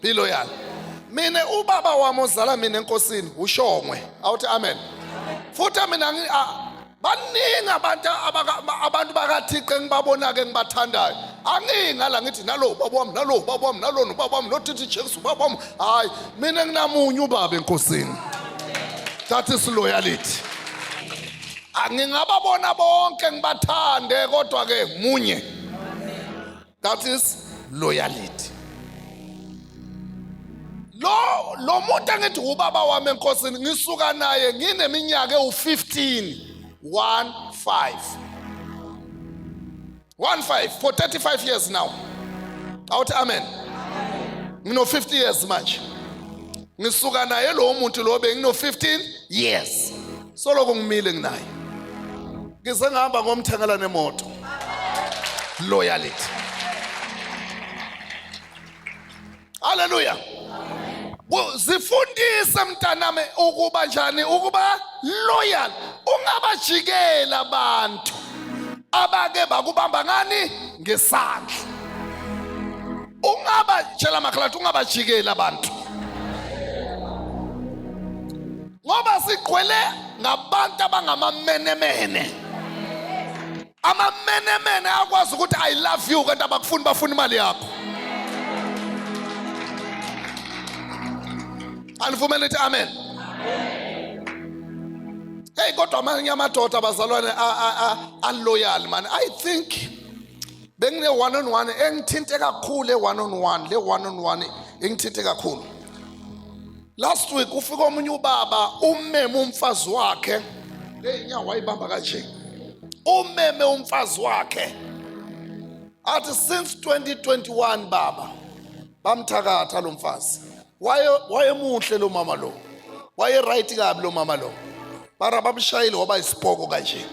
Be loyal. Mina ubaba wami ozala mina enkosini uShongwe. Awuthi amen. Futhi mina baningi abantu abantu bakaThixo engibabona ke ngibathandayo. Angingala ngithi nalo ubaba wami nalo ubaba wami nalo ubaba wami nothithi Jesu ubaba wami. Hayi mina nginamunye ubaba enkosini. That is loyalty. Angingababona bonke ngibathande kodwa ke munye. That is loyalty. Lo lo muntu angithi ubaba wami enkosini ngisuka naye ngineminyaka ewu-15 1 5 1 5 for 35 years now. Awuthi amen. Ngino 50 years manje. Ngisuka naye lo muntu lo bengino 15 years. Soloko ngimile nginaye. Ngize ngihamba ngomthengela nemoto. Loyalty. Hallelujah. Zifundise mntanami ukuba njani ukuba loyal ungabajikela abantu abake bakubamba ngani ngesandla ungaba tshela makhalati ungabajikeli abantu ngoba sigcwele ngabantu abangamamenemene amamenemene akwazi ukuthi i love you kanti abakufuni bafuna imali yakho anivumele ithi amen hey kodwa amanye amadoda abazalwane aloyal man i think bengine one on one engithinte kakhulu e one on one le one on one engithinte kakhulu last week ufika omunye ubaba umeme umfazi wakhe le inyawo wayibamba kanje umeme umfazi wakhe athi since 2021 baba bamthakatha lo mfazi waye wayemuhle lo mama lo waye right kabi lo mama lo bara bamshayile waba isipoko kanje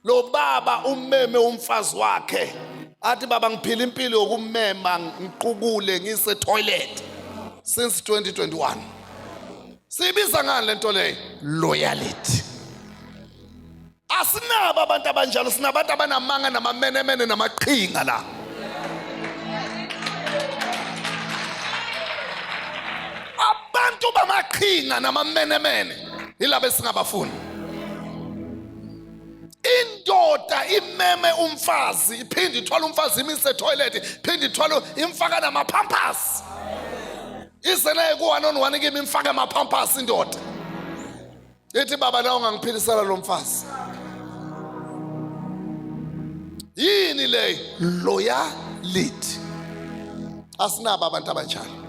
lo baba umeme umfazi wakhe athi baba ngiphila impilo yokumema ngiqukule ngise toilet since 2021 siyibiza ngani lento leyo loyalty asinabo abantu abanjalo sinabantu abanamanga namamenemene namaqhinga la abantu bamaqhinga namamenemene yilabo esingabafuni indoda imeme umfazi iphinde ithwale umfazi imise toilet iphinde ithwale imfaka namaphampasi ize naye ku-one on one kimi imfake amaphampasi indoda ithi baba nawe ungangiphilisela lo mfazi yini leyo loyalty asinabo abantu abanjalo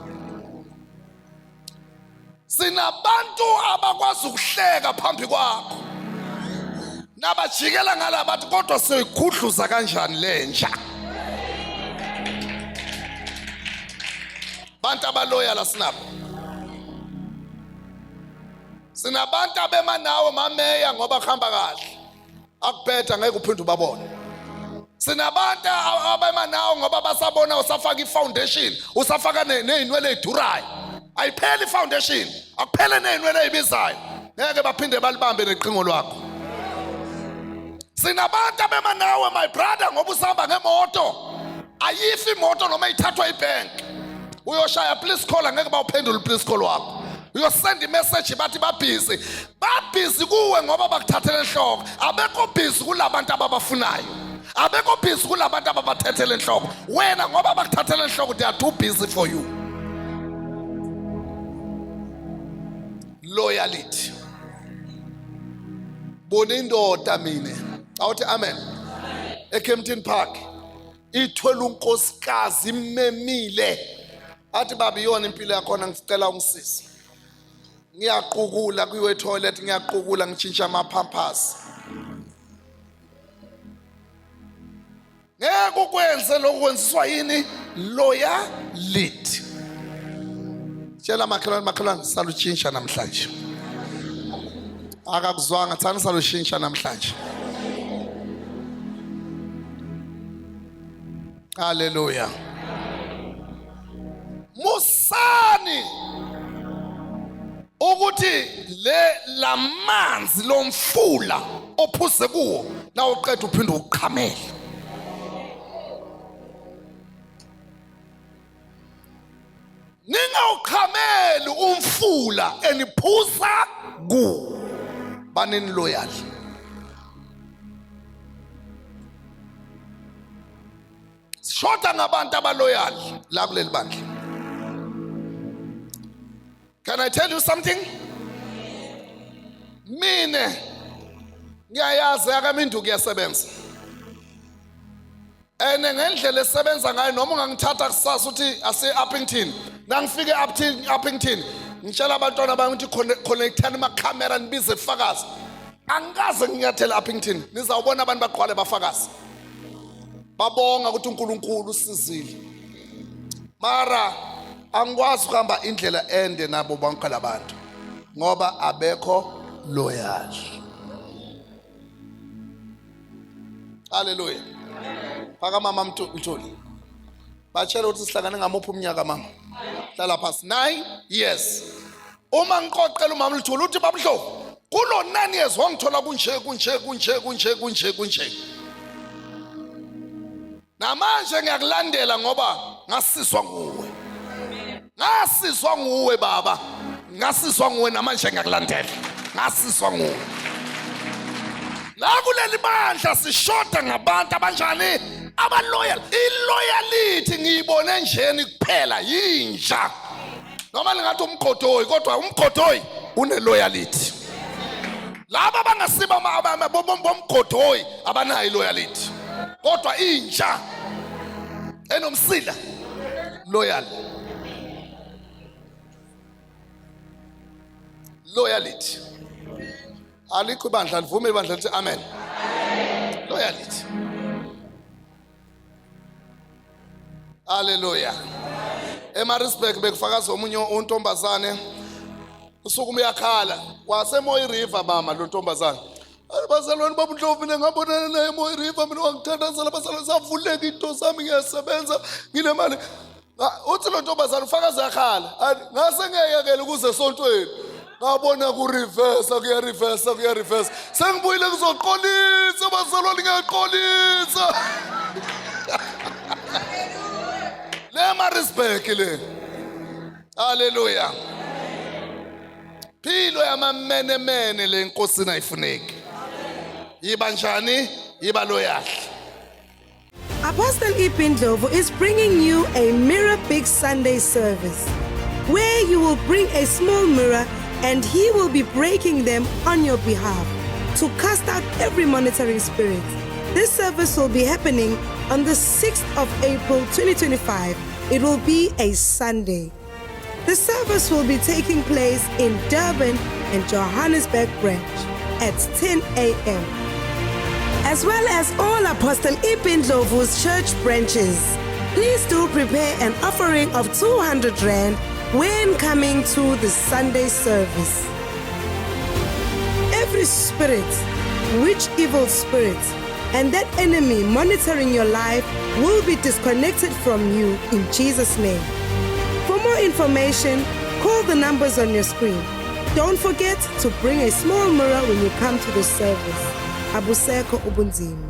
sinabantu abakwazi ukuhleka phambi kwakho nabajikela ngala bathi kodwa soyikhudluza kanjani lenja bantu abaloyal asinabo sinabantu abema nawe mameya ngoba kuhamba kahle akubheda ngeke uphinde ubabone sinabantu abema nawo ngoba basabona usafaka i-foundation usafaka ney'nwele ey'durayo ayipheli i-foundation akuphele ney'nwele ey'bizayo ngeke baphinde balibambe neqhingo lwakho sinabantu abema nawe my brother ngoba usahamba ngemoto ayifi imoto noma ithathwa ibhenki uyoshaya please call ngeke bawuphendule please call wakho uyosenda imessage bathi babhizi babhizi kuwe ngoba bakuthathele enhloko abekho bhizi kulabantu ababafunayo abekho bhizi kulabantu ababathethele enhloko wena ngoba bakuthathele enhloko they are too busy for you loyalty bona indoda mina awuthi amen eKempton Park ithwele unkosikazi imemile athi baba iyona impilo yakhona ngicela ungisize ngiyaqukula kuyiwe toilet ngiyaqukula ngitshintsha ama-pampers ngeke ukwenze lokhu kwenziswa yini loya lead tshela makhelwane makhelwane salutshintsha namhlanje akakuzwanga thani salushintsha namhlanje Haleluya. Musani ukuthi le lamanzi lomfula ophuze kuwo nawe uqeda uphinde uqhamele. Ningawuqhameli umfula eniphuza kuwo. Banini loyal. Sishoda ngabantu abaloyal la kuleli bandla. Can I tell you something? Mine ngiyayazi akamindu kuyasebenza. Ene ngendlela esebenza ngayo noma ungangithatha kusasa uthi ase Uppington. Nangifike Uppington ngitshela abantwana bami ukuthi connectani ama camera nibize fakazi. Angikaze nginyathele Uppington. Nizawubona abantu bagqwale bafakazi. Babonga ukuthi uNkulunkulu usizile. Mara angikwazi ukuhamba indlela ende nabo bonke labantu ngoba abekho loyal. Haleluya. Phaka mama Mthuli. Batshela ukuthi sihlangane ngamuphi umnyaka mama. Hlala phansi 9 years. Uma ngiqoqela umama Mthuli uthi babudlovu kulo 9 years wangithola kunje kunje kunje kunje kunje kunje. Namanje ngiyakulandela ngoba ngasizwa nguwe. Ngasizwa nguwe baba. Ngasizwa nguwe namanje ngiyakulandela. Ngasizwa nguwe. La kuleli bandla sishoda ngabantu abanjani? Abaloyal. Iloyality ngiyibone njeni kuphela yinja. Noma lingathi umgodoyi kodwa umgodoyi une loyalty. Laba abangasiba bomgodoyi abanayo iloyalty. Kodwa inja enomsila loyal. Loyalty. Alikho ibandla livume ibandla lithi amen. Loyalty. Haleluya. eMaritzburg bekufakaza omunye untombazane usuku uyakhala waseMoy River mama lo ntombazane. Bazalwane babundlovu mina ngabonana naye eMoy River mina wangithandazela bazalwane savuleka into zami ngiyasebenza nginemali. Uthi lo ntombazane ufakaza yakhala ngase ngiyayekela ukuze esontweni ngabona kureversa kuyareversa kuyareversa sengibuyile kuzoqolisa bazalwane ngiyaqolisa le Maritzburg le haleluya philo yamamenemene le nkosini ayifuneki yiba njani yiba loyahle Apostle E.P. Ndlovu is bringing you a Mirror Big Sunday service where you will bring a small mirror and he will be breaking them on your behalf to cast out every monitoring spirit. This service will be happening on the 6th of April 2025. It will be a Sunday. The service will be taking place in Durban and Johannesburg branch at 10 a.m. As well as all Apostle E.P. Ndlovu's church branches. Please do prepare an offering of 200 Rand when coming to the Sunday service. Every spirit, which evil spirit, and that enemy monitoring your life will be disconnected from you in Jesus' name. For more information, call the numbers on your screen. Don't forget to bring a small mirror when you come to the service. Abusekho ubunzima.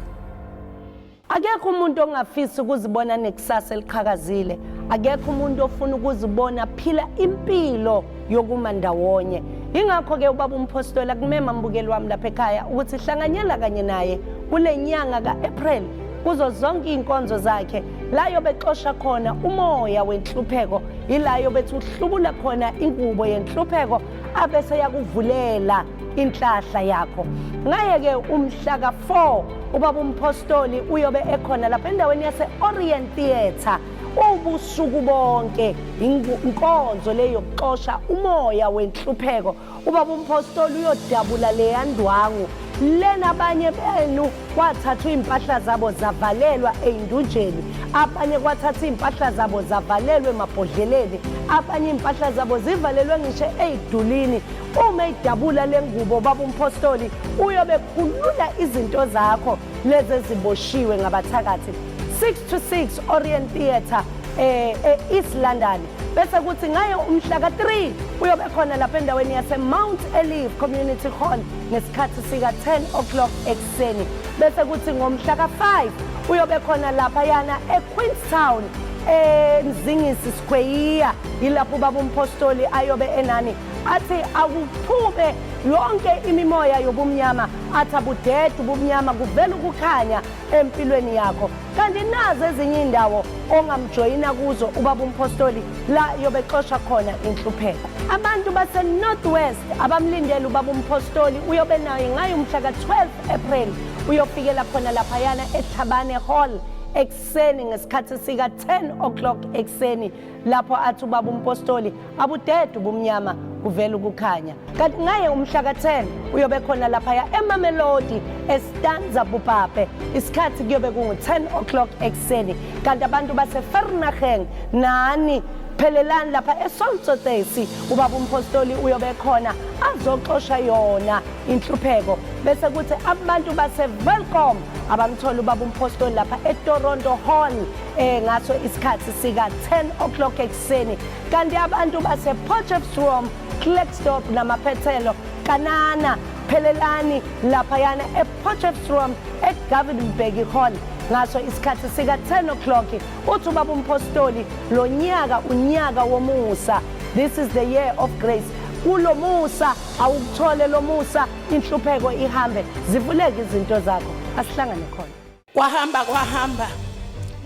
Akekho umuntu ongafisa ukuzibona nekusasa eliqhakazile. Akekho umuntu ofuna ukuzibona phila impilo yokuma ndawonye. Ingakho ke ubaba umpostoli akumema mbukeli wami lapha ekhaya ukuthi hlanganyela kanye naye kule nyanga ka-April kuzo zonke iy'nkonzo zakhe la yobexosha khona umoya wenhlupheko ila yobethi uhlubula khona ingubo yenhlupheko abese yakuvulela inhlahla yakho ngaye-ke umhla ka-4 ubaba umpostoli uyobe ekhona lapha endaweni yase-Orient Theatre ubusuku bonke inkonzo le yokuxosha umoya wenhlupheko ubaba umpostoli uyodabula leya ndwangu lena abanye benu kwathathwa iy'mpahla zabo zavalelwa ey'ndunjeni abanye kwathatha iy'mpahla zabo zavalelwa emabhodleleni abanye iy'mpahla zabo zivalelwe ngisho ey'dulini uma eyidabula le ngubo baba umpostoli uyobe khulula izinto zakho lezi eziboshiwe ngabathakathi 6 to 6 Orient Theatre eh e-East London bese kuthi ngayo umhla ka-3 uyobe khona lapha endaweni yase-Mount Elive Community Hall ngesikhathi sika-10 o'clock ekuseni bese kuthi ngomhla ka-5 uyobe khona laphayana eQueenstown eMzingisi Square Yilapho ubaba umpostoli ayobe enani, athi akuphume yonke imimoya yobumnyama, athi abudede ubumnyama, kuvela ukukhanya empilweni yakho. Kanti nazi ezinye indawo ongamjoyina kuzo ubaba umpostoli la yobexosha khona inhlupheko. Abantu base-North West abamlindele ubaba umpostoli, uyobe naye ngayo umhla ka-12 April. Uyofikela khona laphayana eThabane Hall ekuseni ngesikhathi sika-10 o'clock ekuseni, lapho athi ubaba umpostoli abudede ubumnyama, kuvela ukukhanya. Kanti ngaye umhla ka-10 uyobe khona laphaya eMamelodi eStanza Bupape, isikhathi kuyobe kungu-10 o'clock ekuseni. Kanti abantu baseVereeniging nani phelelani lapha eSoltsotesi, ubaba umpostoli uyobe khona azoxosha yona inhlupheko. Bese kuthi abantu base-Welkom abamthola ubaba umpostoli lapha eToronto Hall ngaso isikhathi sika 10 o'clock ekuseni. Kanti abantu base-Potchefstroom, Klerksdorp namaphethelo kanana, phelelani laphayana ePotchefstroom eGovan Mbeki Hall ngaso isikhathi sika 10 o'clock. Uthi ubaba umpostoli lo nyaka unyaka womusa, this is the year of grace. Kulo musa awukuthole lo musa, inhlupheko ihambe, zivuleke izinto zakho. Asihlangane khona. Kwahamba kwahamba,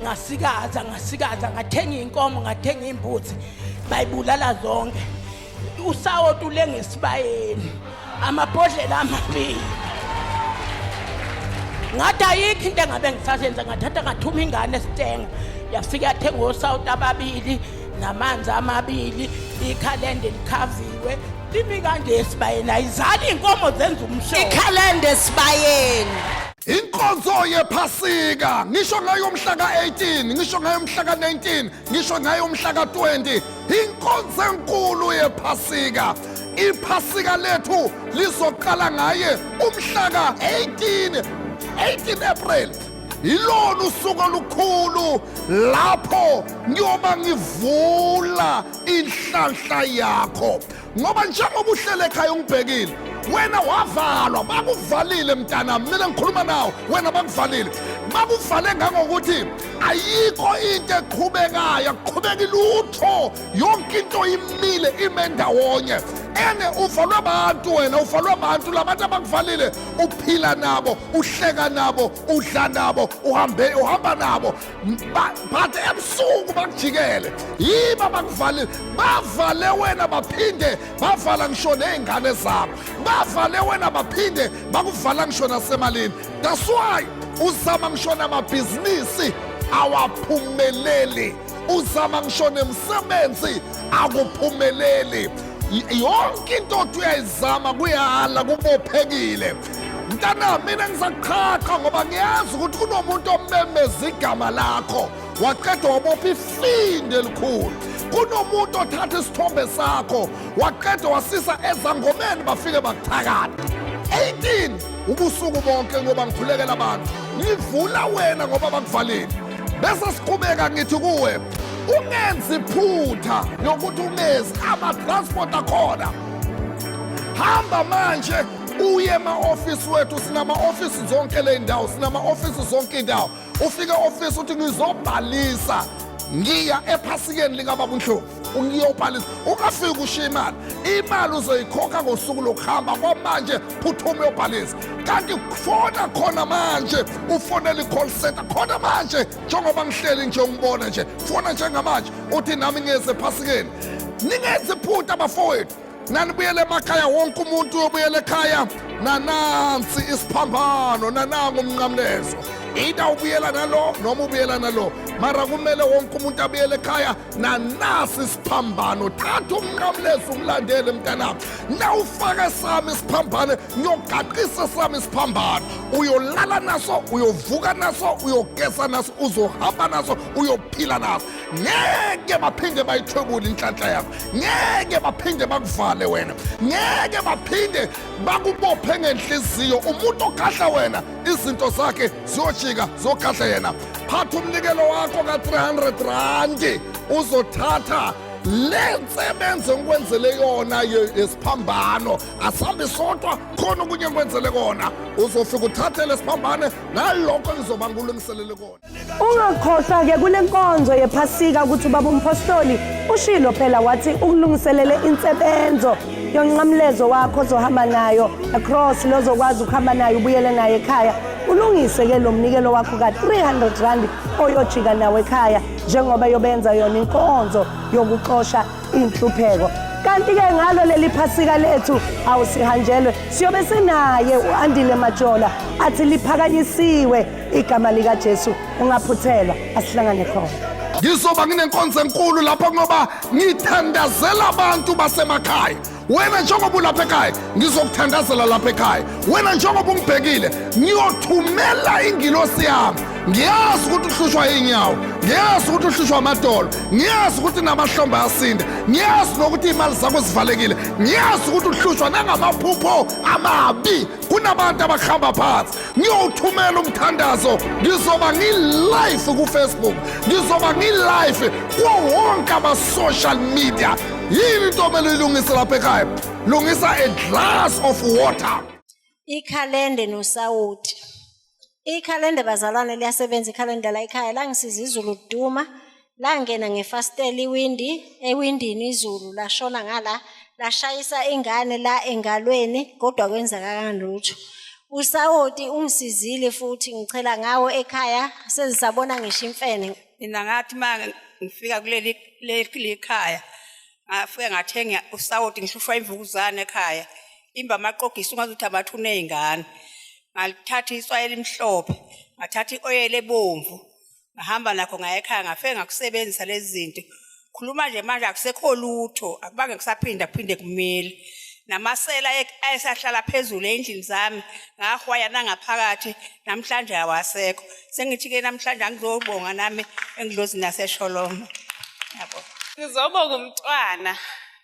ngasikaza ngasikaza, ngathenga inkomo, ngathenga imbuzi, bayibulala zonke. Usawoti ulenga esibayeni, amabhodlela amabili. Ngathi ayikho into engabe ngisasenza. Ngathatha ngathuma ingane esitenga, yafika yathenga osawoti ababili namanzi amabili. Ikhalende likhaviwe, limi kanje esibayeni, ayizali iy'nkomo, zenza umshomo. Ikhalende esibayeni. Inkonzo yephasika, ngisho ngayo umhla ka-18, ngisho ngayo umhla ka-19, ngisho ngayo umhla ka-20, inkonzo enkulu yephasika. Iphasika lethu lizoqala ngaye umhla ka-18, 18 April. Yilona usuku olukhulu lapho ngiyoba ngivula inhlanhla yakho, ngoba njengoba uhlele ekhaya ungibhekile, wena wavalwa, bakuvalile mntanami. Mina ngikhuluma nawe, wena bakuvalile, bakuvale ngangokuthi ayikho into eqhubekayo, akuqhubeki lutho, yonke into imile, ime ndawonye. Ene uvalwe abantu, wena uvalwe abantu. Labantu abakuvalile uphila nabo, uhleka nabo, udla nabo, uhambe uhamba nabo, but ebusuku bakujikele. Yiba bakuvalile, bavale wena, baphinde bavala ngisho ney'ngane zabo, bavale wena, baphinde bakuvala ngisho nasemalini. That's why uzama ngisho namabhizinisi awaphumeleli, uzama ngisho nemsebenzi akuphumeleli. Yonke into othi uyayizama kuyala, kubophekile. Mntana, mina ngizakuqhaqha ngoba ngiyazi ukuthi kunomuntu omemeza igama lakho waqeda wabopha ifindi elikhulu. Kunomuntu othatha isithombe sakho waqeda wasisa ezangomeni, bafike bakuthakatha. 18 ubusuku bonke ngoba ngikhulekela abantu, ngivula wena ngoba bakuvalile. Bese siqhubeka, ngithi kuwe ungenzi iphutha yokuthi ungezi. Ama-transport akhona, hamba manje uye ema-ofisi wethu. Sinama-ofisi zonke le ndawo, sinama-ofisi zonke indawo. Ufike ofisi uthi ngizobhalisa, ngiya ephasikeni likababa uNdlovu, ngiyobhalisa. Ungafiki ushiye imali, imali uzoyikhokha ngosuku lokuhamba. Kwamanje phuthuma uyobhalisa. Kanti fona khona manje, ufonele i-call center khona manje njengoba ngihleli nje ungibona nje. Fona njengamanje uthi nami ngiyeze ephasikeni. Ningenzi iphutha abafowethu, nanibuyele emakhaya, wonke umuntu uyobuyela ekhaya nanansi isiphambano, nanangu umnqamlezo. Either ubuyela nalo noma ubuyela nalo, mara kumele wonke umuntu abuyele ekhaya nanasi isiphambano. Thatha umnqamlezo umlandele mntanami. Nawufake sami isiphambano, ngiyogaqisa sami isiphambano. Uyolala naso, uyovuka naso, uyogeza naso, uzohamba naso, uyophila naso. Ngeke baphinde bayithwebule inhlanhla yakho, ngeke baphinde bakuvale wena, ngeke baphinde bakubophe ngenhliziyo. Umuntu okhahla wena izinto zakhe ziyojika, ziyokhahla yena. Phatha umnikelo wakho ka-300 randi, uzothatha Le nsebenzo ngikwenzele yona yesiphambano, asihambi sodwa, khona okunye ngikwenzele kona. Uzofika uthathe lesiphambane nalokho engizoba ngikulungiselele kona. Ungakhohlwa ke kule nkonzo yePhasika ukuthi ubaba umpostoli ushilo phela wathi ukulungiselele insebenzo yonqamlezo wakho ozohamba nayo across lozokwazi ukuhamba nayo ubuyele nayo ekhaya. Ulungise ke lo mnikelo wakho ka-300 rand oyojika nawo ekhaya njengoba yobenza yona inkonzo yokuxosha inhlupheko. Kanti-ke ngalo leli Phasika lethu awusihanjelwe siyobe sinaye u-Andile Majola athi liphakanyisiwe igama likaJesu. Ungaphuthelwa, asihlangane khona. Ngizoba nginenkonzo enkulu lapho ngoba ngithandazela abantu basemakhaya. Wena njengoba ulapha ekhaya, ngizokuthandazela lapha ekhaya. Wena njengoba ungibhekile, ngiyothumela ingilosi yami. Ngiyazi ukuthi uhlushwa iy'nyawo, ngiyazi ukuthi uhlushwa amadolo, ngiyazi ukuthi namahlombe ayasinda, ngiyazi nokuthi iy'mali zakho zivalekile, ngiyazi ukuthi uhlushwa nangamaphupho amabi. Kunabantu abahamba phansi. Ngiyowuthumela umthandazo. Ngizoba ngi-live ku-Facebook, ngizoba ngi-live kuwo wonke ama-social media. Yini into omele uyilungise lapha ekhaya? Lungisa a glass of water. Ikhalende nosawoti. Ikhalende bazalwane liyasebenza, ikhalende la ekhaya langisiza izulu liduma, langena ngefasitela iwindi, ewindini izulu lashona ngala, lashayisa ingane la engalweni kodwa kwenzakala lutho. Usawoti ungisizile futhi ngichela ngawo ekhaya sezisabona ngisho imfene. Mina ngathi uma ngifika kuleli leli khaya ngafike ngathenga usawoti, ngihlushwa imvukuzane ekhaya, imba amaqogisi ungazuthi amathuna ey'ngane. Ngalithatha itswayi elimhlophe, ngathatha i-oyela ebomvu, ngahamba nakho ngaya ekhaya, ngafike ngakusebenzisa lezi zinto. Khuluma nje manje akusekho lutho, akubange kusaphinda kuphinde kumile. Namasela ayesahlala phezulu ey'ndlini zami ngahwaya nangaphakathi, namhlanje awasekho. Sengithi-ke namhlanje angizobonga nami engidlozini nasesholoma. Yabo. Ngizobonga umntwana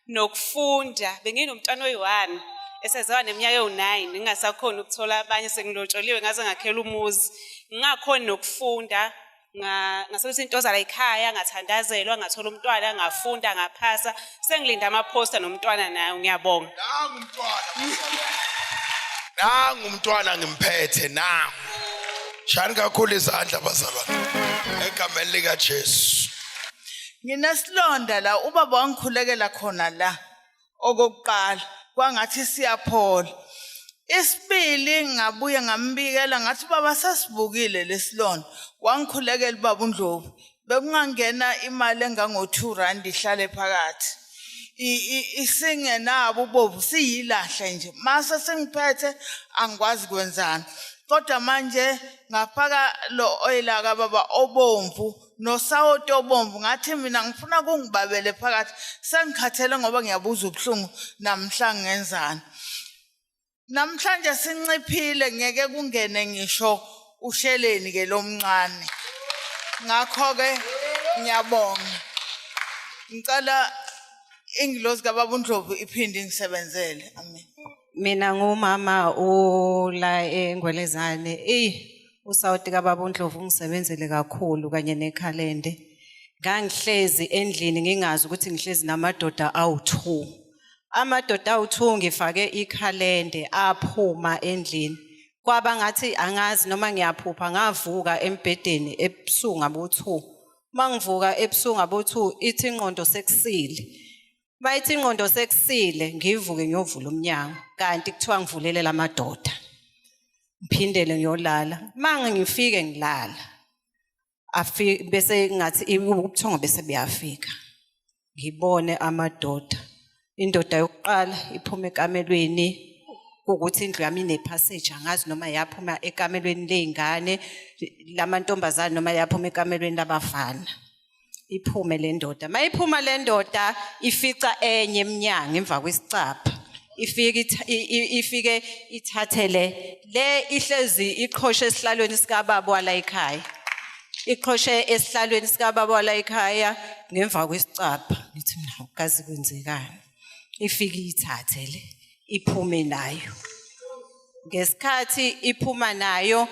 nokufunda. Benginomntwana oyi-1 esezawa neminyaka ewu-9, ngingasakhoni ukuthola abanye, sengilotsholiwe ngaze ngakhela umuzi. Ngingakhoni nokufunda, ngasebenzisa into zala ekhaya, ngathandazelwa, ngathola umntwana, ngafunda, ngaphasa. Sengilinda amaphosta nomntwana nayo, ngiyabonga. Nangu umntwana. Nangu umntwana ngimphethe nangu. Shani kakhulu izandla bazalwane. Egameni lika Jesu. Nginesilonda la ubaba wangikhulekela khona la okokuqala kwangathi siyaphola. Isibili ngabuye ngambikela ngathi baba sasibukile lesilonda, wangikhulekela ubaba uNdlovu, bekungangena imali engango 2 rand ihlale phakathi. Isingenabo ubovu siyilahle nje, mase singiphethe angikwazi kwenzani. Kodwa manje ngafaka lo oil kababa obomvu nosawoti obomvu, ngathi mina ngifuna kungibabele phakathi, sengikhathele ngoba ngiyabuza ubuhlungu namhla ngenzani. Namhlanje sinciphile, ngeke kungene ngisho usheleni ke lomncane. Ngakho ke ngiyabonga, ngicela ingilozi kababa uNdlovu iphinde ingisebenzele. Amen. Mina ngumama ula eNgwelezane. Eyi, usawoti kababa uNdlovu ungisebenzele kakhulu kanye nekhalende. Ngangihlezi endlini ngingazi ukuthi ngihlezi namadoda awu-2. Amadoda awu-2 ngifake ikhalende aphuma endlini. Kwaba ngathi angazi noma ngiyaphupha, ngavuka embhedeni ebusuku ngabo-2. Mangivuka ebusuku ngabo-2 ithi ingqondo sekusile. Bayithi ingqondo sekusile, ngivuke ngiyovula umnyango, kanti kuthiwa ngivulele lamadoda. Ngiphindele ngiyolala. Mangi ngifike ngilala. Bese ngathi ubuthongo bese buyafika. Ngibone amadoda. Indoda yokuqala iphuma ekamelweni, ukuthi indlu yami ine-passage, angazi noma yaphuma ekamelweni ley'ngane lamantombazane noma yaphuma ekamelweni labafana. Iphume le ndoda. Mayiphuma le ndoda ifica enye eminyango emva kwesicabha. Ifike ithathele le ihlezi iqhoshe esihlalweni sikababa wala ekhaya. Iqhoshe esihlalweni sikababa wala ekhaya ngemva kwesicabha. Ngithi mina awukazi kwenzekani. Ifike ithathe le iphume nayo. Ngesikhathi iphuma nayo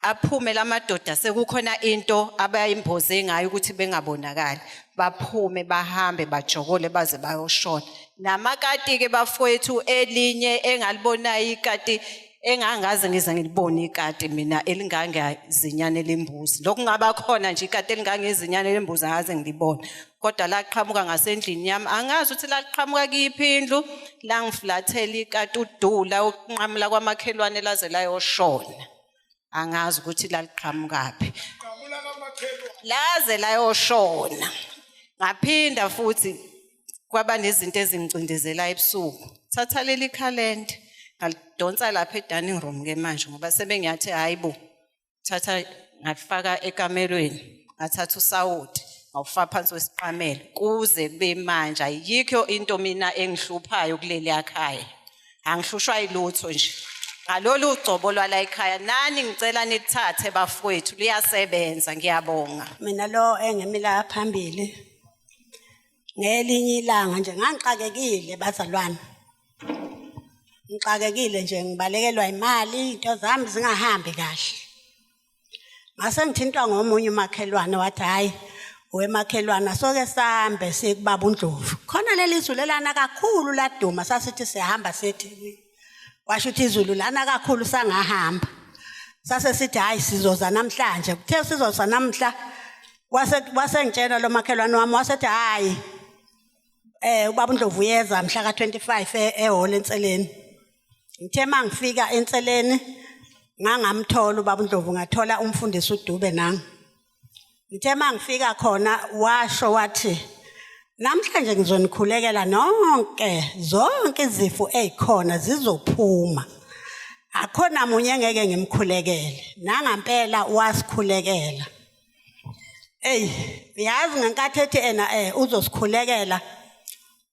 Aphume lamadoda sekukhona into abayimboze ngayo ukuthi bengabonakali. Baphume bahambe bajokole baze bayoshona. Namakati ke bafowethu elinye engalibonayo ikati engangaze ngize ngilibone ikati mina elingangezinyane lembuzi. Lokungaba khona nje ikati elingangezinyane lembuzi angaze ngilibone. Kodwa laqhamuka ngasendlini yami angazi ukuthi laqhamuka kuyiphi indlu langiflathela ikati udula ukunqamula kwamakhelwane laze layoshona. Angazi ukuthi laliqhamukaphi. Laze layoshona. Ngaphinda futhi kwaba nezinto ezingicindezela ebusuku. Thatha leli khalenda ngalidonsa lapha e-dining room ke manje ngoba sebengiyathi hayi bo. Thatha ngafaka ekamelweni ngathatha usawoti ngawufaka phansi kwesiqamelo kuze kube manje ayikho into mina engihluphayo kuleli ekhaya. Angihlushwa yilutho nje. Ngalolu ugcobo lwala ekhaya nani ngicela nithathe bafowethu liyasebenza ngiyabonga. Mina lo engimi la phambili ngelinye ilanga nje ngangixakekile bazalwane. Ngixakekile nje ngibalekelwa imali into zami zingahambi kahle. Ngase ngithintwa ngomunye umakhelwane wathi hayi wemakhelwane soke sambe sikubaba uNdlovu. Khona leli zulu elana kakhulu laduma sasithi siyahamba sithi washo ukuthi izulu lana kakhulu sangahamba. Sase sithi hayi sizoza namhlanje. Kuthe sizoza namhla wase wasengitshela lo makhelwane wami wasethi hayi ubaba uNdlovu uyeza mhla ka25 ehall enseleni. Ngithe mangifika enseleni ngangamthola ubaba uNdlovu ngathola umfundisi uDube nami. Ngithe mangifika khona washo wathi namhlanje ngizonikhulekela nonke zonke izifo ezikhona zizophuma. Akhona munye engeke ngimkhulekele. Nangampela wasikhulekela. Ey, yazi ngenkathi ethi ena uzosikhulekela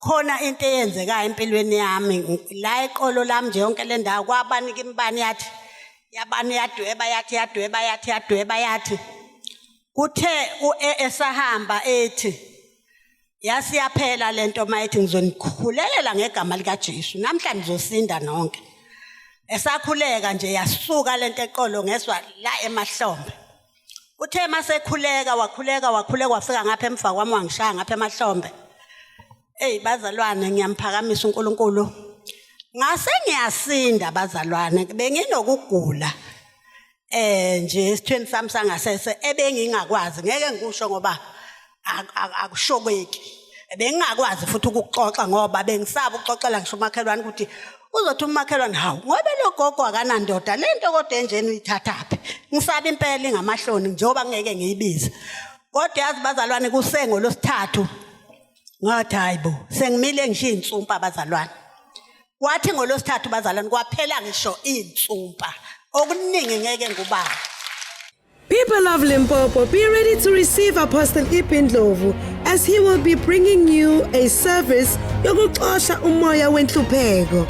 khona into eyenzekayo empilweni yami la eqolo lami nje yonke le ndawo kwabanika imibani yathi yabani yadweba yathi yadweba yathi yadweba yathi kuthe esahamba ethi yasiyaphela lento mayethi ngizonikhulekela ngegama likaJesu namhlanje nizosinda nonke. Esakhuleka nje yasuka lento eqolo ngezwa la emahlombe. Uthe masekhuleka wakhuleka wakhuleka wafika ngapha emva kwami wangishaya ngapha emahlombe. Ey bazalwane ngiyamphakamisa uNkulunkulu. Ngase ngiyasinda bazalwane benginokugula. Nje esithweni sami sangasese ebengingakwazi ngeke ngikusho ngoba akushokeki. Bengingakwazi futhi ukuxoxa ngoba bengisaba ukuxoxela ngisho umakhelwane ukuthi uzothi umakhelwane hawu ngoba lo gogo akanandoda lento kodwa enjeni uyithathaphi. Ngisaba impela ingamahloni njengoba ngeke ngiyibize. Kodwa yazi bazalwane kusengo losithathu ngathi hayibo sengimile ngisho insumpa bazalwane. Wathi ngolosithathu bazalwane kwaphela ngisho insumpa okuningi ngeke ngubani. People of Limpopo, be ready to receive Apostle E.P. Ndlovu as he will be bringing you a service yokuxosha umoya wenhlupheko.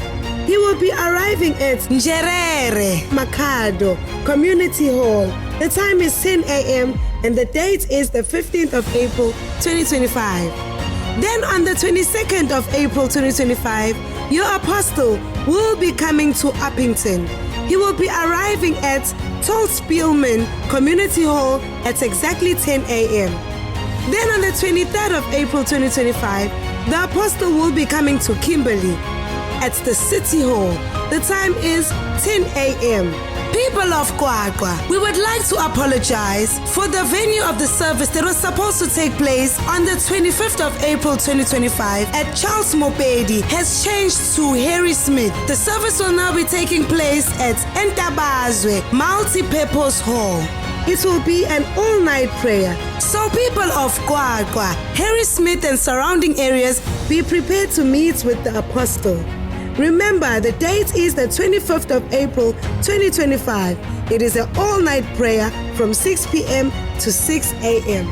He will be arriving at Njerere Makhado Community Hall. The time is 10 a.m. and the date is the 15th of April 2025. Then on the 22nd of April 2025, your apostle will be coming to Upington. He will be arriving at Tolspielman Community Hall at exactly 10 a.m. Then on the 23rd of April 2025, the apostle will be coming to Kimberley at the City Hall. The time is 10 a.m. People of QwaQwa, we would like to apologize for the venue of the service that was supposed to take place on the 25th of April 2025 at Charles Mopedi has changed to Harry Smith. The service will now be taking place at Entabazwe Multi-Purpose Hall. It will be an all-night prayer. So people of QwaQwa, Harry Smith and surrounding areas, be prepared to meet with the apostle. Remember, the date is the 25th of April, 2025. It is an all-night prayer from 6 p.m. to 6 a.m.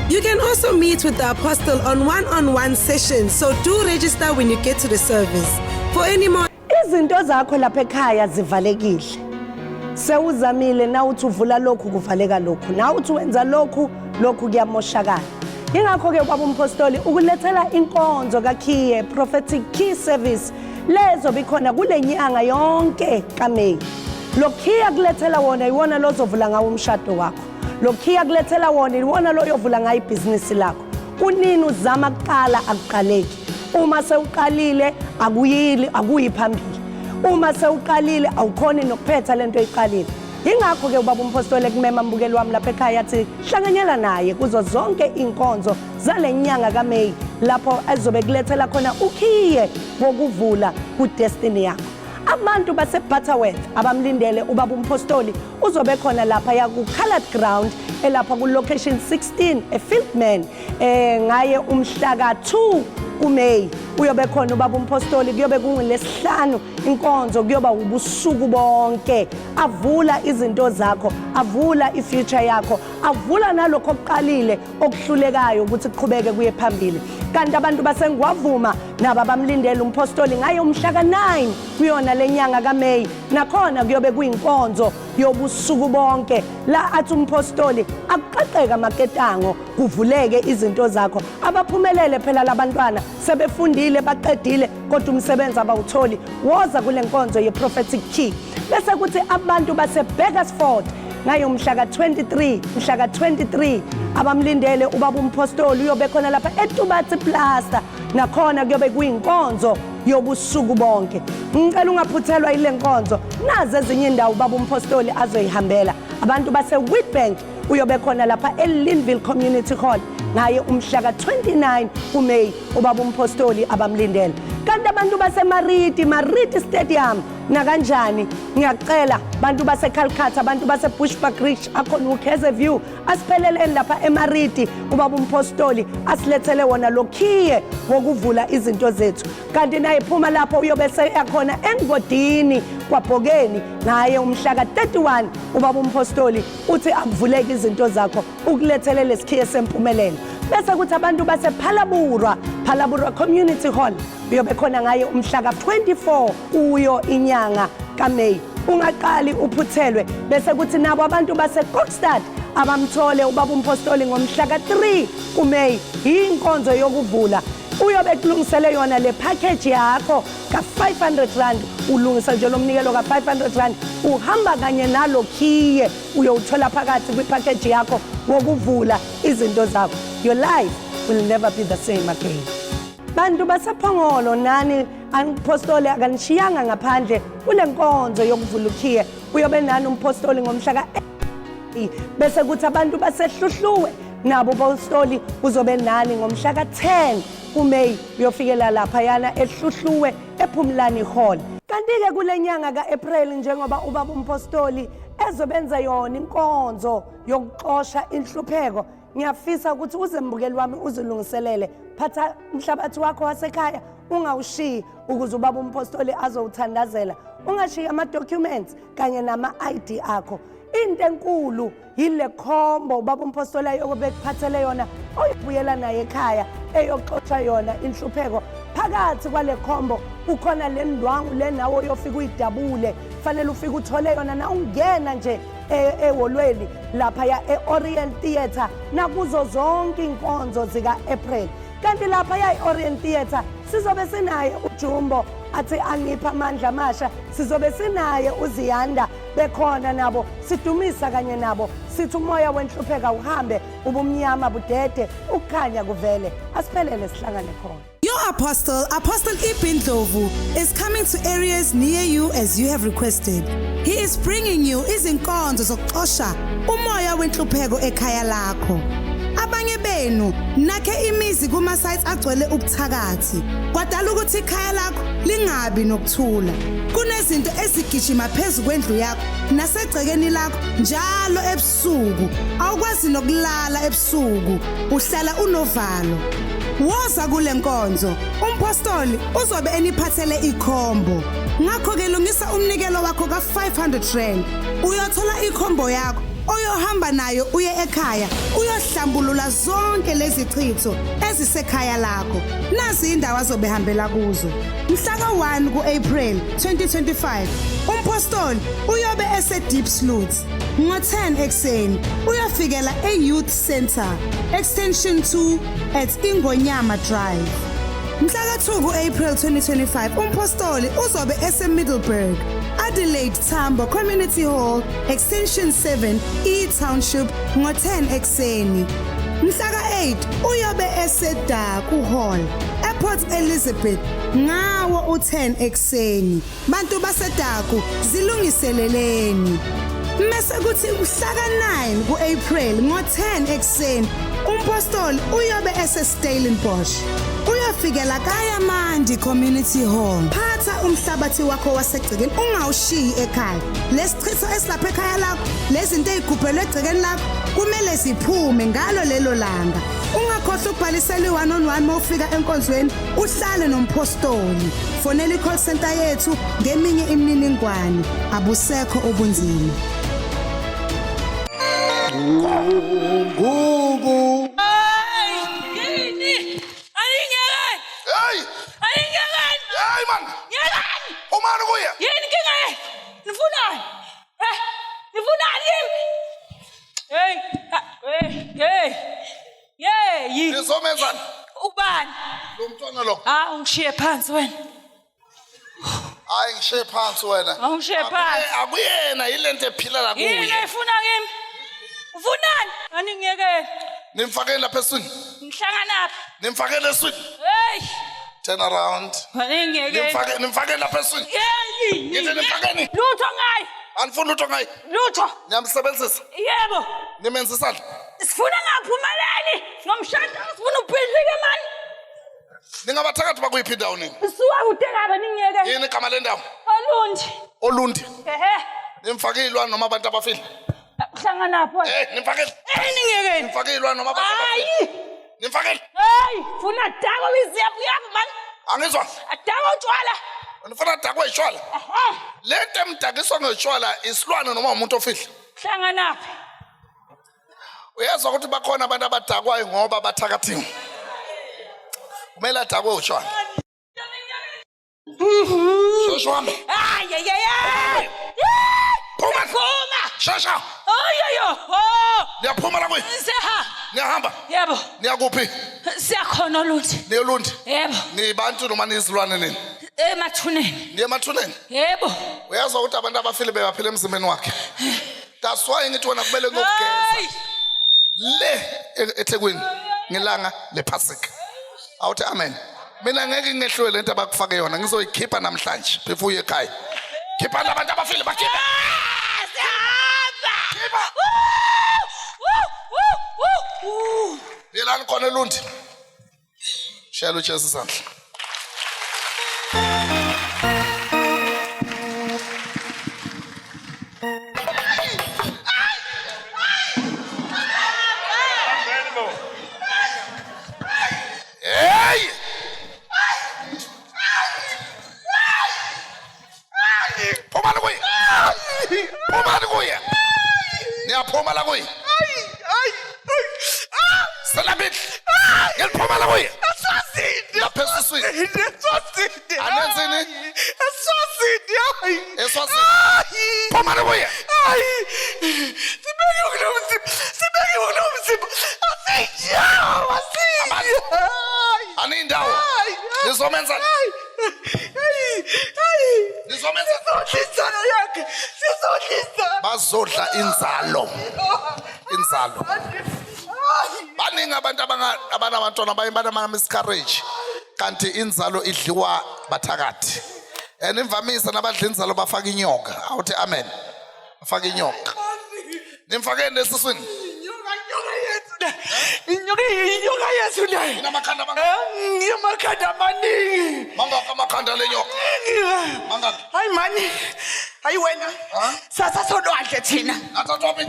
You can also meet with the apostle on one-on-one sessions, so do register when you get to the service. For any more... Izinto zakho lapha ekhaya zivalekile. Sewuzamile na uthi uvula lokhu kuvaleka lokhu, na uthi wenza lokhu, lokhu kuyamoshakala. Ingakho ke ubaba umpostoli ukulethela inkonzo kaKhiye Prophetic Key Service lezo bikhona kule nyanga yonke kaMay. Lokhiya kulethela wona iwona lozovula ngawo umshado wakho. Lokhiya kulethela wona iwona loyovula ngayo ibhizinisi lakho. Kunini uzama kuqala akuqaleki. Uma sewuqalile akuyili akuyi phambili. Uma sewuqalile awukhoni nokuphetha lento oyiqalile. Yingakho ke ubaba umpostoli ekumema mbukeli wami lapha ekhaya athi hlanganyela naye kuzo zonke inkonzo zale nyanga kaMeyi lapho ezobe kulethela khona ukhiye wokuvula kudestiny yakho. Abantu baseButterworth abamlindele ubaba umpostoli uzobe khona lapha ya ku-Colored Ground elapha ku-location 16 eFieldman ngaye umhla ka-2 kuMeyi. Uyobe khona ubaba umpostoli, kuyobe kungulesihlanu inkonzo, kuyoba ubusuku bonke. Avula izinto zakho, avula ifuture yakho, avula nalokho okuqalile okuhlulekayo ukuthi kuqhubeke kuye phambili. Kanti abantu baseNgwavuma nabo abamlindele umpostoli ngaye umhla ka-9 kuyona lenyanga kaMeyi, nakhona kuyobe kuyinkonzo yobusuku bonke la athi umpostoli akuqaqeka amaketango kuvuleke izinto zakho. Abaphumelele phela labantwana sebefundile baqedile kodwa umsebenzi abawutholi. Woza kule nkonzo ye-prophetic key. Bese kuthi abantu base-Burgersfort ngayo mhla ka-23 mhla ka-23 abamlindele ubaba umpostoli uyobe khona lapha eTubatsi Plaza, nakhona kuyobe kuyinkonzo yobusuku bonke. Ngicela ungaphuthelwa ile nkonzo. Nazi ezinye indawo ubaba umpostoli azoyihambela. Abantu base-Witbank uyobe khona lapha e-Linville Community Hall ngaye umhla ka-29 kuMeyi, ubaba umpostoli abamlindele. Kanti abantu baseMariti, Mariti Stadium nakanjani ngiyacela bantu baseCalcutta, abantu baseBushbuckridge, akhona uKheze View, asipheleleni lapha eMariti ubaba umpostoli asilethele wona lokhiye wokuvula izinto zethu. Kanti naye phuma lapho uyobe seyakhona engodini kwaBhokeni ngaye umhla ka-31 ubaba umpostoli uthi akuvuleke izinto zakho ukulethele lesikhiye sempumelelo. Bese kuthi abantu basePhalaborwa, Phalaborwa Community Hall uyobe khona ngaye umhla ka-24 kuyo inyanga kaMeyi. Ungaqali uphuthelwe. Bese kuthi nabo abantu baseKokstad abamthole ubaba umpostoli ngomhla ka-3 kuMeyi, inkonzo yokuvula. Uyobe kulungisele yona le package yakho ka-500 rand. Ulungisa nje lo mnikelo ka-500 rand uhamba kanye nalo khiye uyowuthola phakathi kwipackage yakho wokuvula izinto zakho. Your life will never be the same again. Bantu basePhongolo nani, umpostoli akanishiyanga ngaphandle kule nkonzo yokuvula ukhiye. Uyobe nani umpostoli ngomhla ka bese kuthi abantu basehluhluwe nabo umpostoli uzobe nani ngomhla ka-10 kuMeyi, uyofikela laphayana eHluhluwe ePhumlani Hall. Kanti-ke kule nyanga ka-April njengoba ubaba umpostoli ezobenza yona inkonzo yokuxosha inhlupheko, ngiyafisa ukuthi uze mbukeli wami uzilungiselele. Phatha umhlabathi wakho wasekhaya ungawushiyi ukuze ubaba umpostoli azowuthandazela. Ungashiyi ama-documents kanye nama-ID akho. Into enkulu yile khombo ubaba umpostoli ayobe ekuphathele yona oyibuyela naye ekhaya eyoxotsha yona inhlupheko. Phakathi kwale khombo kukhona le ndwangu le nawe oyofika uyidabule, fanele ufike uthole yona na ungena nje eholweni lapha ya e-Orient Theatre nakuzo zonke inkonzo zika-April. Kanti lapha ya e-Orient Theatre sizobe sinaye uJumbo athi angipha amandla amasha, sizobe sinaye uZiyanda bekhona nabo sidumisa kanye nabo sithi umoya wenhlupheka uhambe, ubumnyama budede, ukukhanya kuvele. Asiphelele sihlangane khona. Your apostle, Apostle E.B. Ndlovu, is coming to areas near you as you have requested. He is bringing you izinkonzo zokuxosha umoya wenhlupheko ekhaya lakho. Abanye benu nakhe imizi kuma sites agcwele ubuthakathi. Kwadala ukuthi ikhaya lakho lingabi nokuthula. Kunezinto ezigijima phezu kwendlu yakho nasegcekeni lakho njalo ebusuku. Awukwazi nokulala ebusuku, uhlala unovalo. Woza kule nkonzo, umpostoli uzobe eniphathele ikhombo. Ngakho-ke lungisa umnikelo wakho ka-500 rand. Uyothola ikhombo yakho oyohamba nayo uye ekhaya uyohlambulula zonke lezi chitho ezisekhaya lakho. Nazi indawo azobehambela kuzo. Mhla ka-1 ku-April 2025, umpostoli uyobe ese-Diepsloot. Ngo-10 ekuseni uyofikela e-Youth Center, Extension 2 at Ingonyama Drive. Mhla ka-2 ku-April 2025 umpostoli uzobe eseMiddelburg, Adelaide Tambo Community Hall, Extension 7, E-Township ngo-10 ekuseni. Mhla ka-8 uyobe eseDaku Hall, ePort Elizabeth ngawo u-10 ekuseni. Bantu baseDaku zilungiseleleni. Mese kuthi mhla ka-9 ku-April ngo-10 ekuseni umpostoli uyobe eseStellenbosch. Uyofikela Kayamandi Community Hall. Phatha umhlabathi wakho wasegcekeni ungawushiyi ekhaya. Lesichitho esilapha ekhaya lakho, lezinto ezigubhelwe egcekeni lakho kumele ziphume ngalo lelo langa. Ungakhohlwa ukubhalisela i-one on one uma ufika enkonzweni uhlale nomphostoli. Fonela i-call center yethu ngeminye imininingwane. Abusekho ubunzima. Ngugu. Yini? Ayingeke! Hey! Ayingeke! Hey man! Ngiyekani! Umani kuye? Yini inkinga yenu? Nifunani? Eh, nifunani kimi? Hey, hey, hey. Hey. Nizomenzani? Ubani? Lo mntwana lo. Ah, ungishiye phansi wena. Hayi ngishiye phansi wena. Awungishiye phansi. Akuyena yilento ephila la Yini kuye. efuna kimi? Ufunani? Aningiyekele. Nimfakeni lapha eswini. Nihlanganaphi? Nimfakeni eswini. Hey, Turn around. aningiyekele. Nimfake nimfakeni lapha eswini. Hey, Ngithi nimfakeni. Lutho ngaye. Anifuni lutho ngaye. Lutho. Niyamsebenzisa. Yebo. Nimenzisani? Sifuna ngaphumeleli nomshado sifuna ubhidlike mani. Ningabathakathi bakuyiphi indawo nini? Suka kude kabi ningiyekele. Yini igama lendawo? Olundi. Olundi. Ehe. Nimfake ilwane noma abantu abafile? Hlanganaphi wena? Eh, nimfakele. Eh, ningiyekele. Nimfake ilwane noma abantu abafile? Hayi. Nimfakele. Hey, funa dako iziyaphu mani. Angizwa. Dako utshwala. Nifuna dakwe itshwala. Ehe. Le nto emdakiswa ngetshwala isilwane noma umuntu ofile. Hlanganaphi? Uyezwa ukuthi bakhona abantu abadakwayo ngoba bathakathiwe. Kumele adakwe utshwala. Shesha uhambe. Hayi ay ay ay. Phuma. Phuma. Shesha. Oyoyo. Oh. Niyaphuma la kuyi. Siha. Niyahamba. Yebo. Niyakuphi? Siyakhona Olundi. Niyolundi. Yebo. Nibantu noma niyizilwane nini? Emathuneni. Niye emathuneni. Yebo. Uyazwa ukuthi abantu abafile bebaphila emzimbeni wakhe. That's why ngithi wena kumele ngokugeza. Hayi. Le eThekwini ngelanga lePhasika. Awuthi amen. Mina ngeke ngehlule lento abakufake yona ngizoyikhipha namhlanje before uye ekhaya. Khipha labantu abafile bakhiphe. Sihamba. Khipha. Woo! Woo! Woo! Woo! Yelani khona elundi. Shayela uJesu isandla. Hey! Phumani kuye. Phumani kuye. Niyaphuma la kuye. Selaphi? Ngeliphuma la kuye. Lapha esiswini. Anenzini? Eswazini. Phuma la kuye. Anindawo. Nizomenza. Nizomenza. Bazodla inzalo. Inzalo. Baningi abantu abanabantwana baye banama miscarriage. Kanti inzalo idliwa bathakathi. And imvamisa nabadla inzalo bafaka inyoka. Awuthi amen. Bafaka inyoka. Nimfakeni esiswini. Inyoka yethu le. Inamakhanda mangaki? Inamakhanda amaningi. Mangaki amakhanda lenyoka? Mangaki? Hayi mani. Hayi wena. Sasa solwandle thina. Nathathwa phi?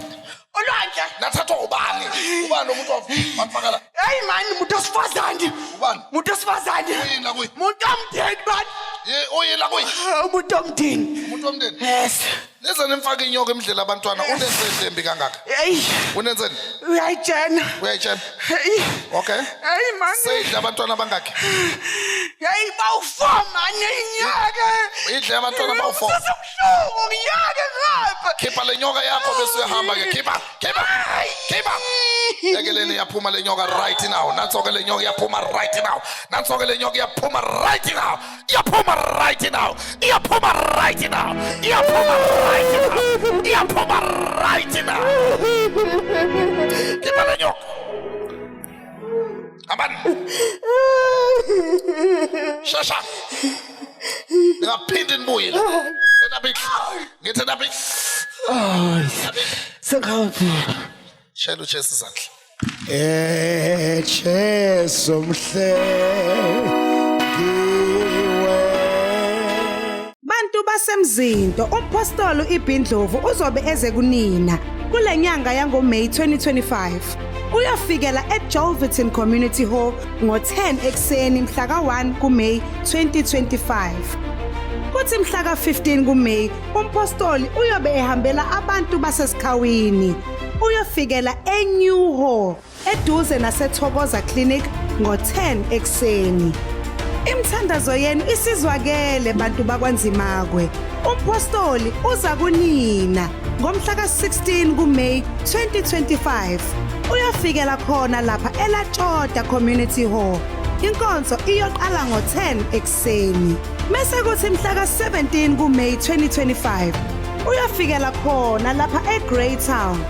Olwandle. Nathathwa ubani? Ubani umuntu wanifakela? Hayi mani umuntu osifazane. Ubani? Umuntu osifazane. Uyini la kuye? Umuntu omdeni bani? Ye uyini la kuye? Umuntu omdeni. Umuntu omdeni. Yes. Nize nimfake inyoka emdlela abantwana unenzeni lembi kangaka? Hey. Unenzeni? Uyayitshena. Uyayitshena. Hey. Okay. Hey mani. Seyidla abantwana abangaki? Hey bawu-4 mani inyaka. Idle abantwana bawu-4. Sesibuhlungu ngiyake ngapha. Khipha le nyoka yakho bese uyahamba ke. Khipha, khipha, khipha. Ekeleni iyaphuma le nyoka right now. Nanso-ke le nyoka iyaphuma right now. Nanso-ke le nyoka iyaphuma right now. Iyaphuma right now. Iyaphuma right now. Iyaphuma right now. Iyaphuma right now. Khipha le nyoka. Hambani. Shesha. Ningaphindi nibuye la. Senabikho. Ngithi nabikho. Sengihambe. Shela uJesu izandla. Jesu mhle ngiwe. Bantu basemzinto, umpostoli iBindlovu uzobe eze kunina kule nyanga yangoMay 2025. Uyofikela eJolverton Community Hall ngo-10 ekuseni mhla ka-1 kuMay 2025. Kuthi mhla ka-15 kuMay, umpostoli uyobe ehambela abantu baseSikhawini. Uyofikela eNew Hall eduze naseThokoza Clinic ngo-10 ekuseni. Imithandazo yenu isizwakele bantu bakwaNzimakwe. Umpostoli uza kunina ngomhla ka-16 kuMay 2025. Uyofikela khona lapha eLatshoda Community Hall. Inkonzo iyoqala ngo-10 ekuseni. Mese kuthi mhla ka-17 kuMay 2025 uyofikela khona lapha eGreytown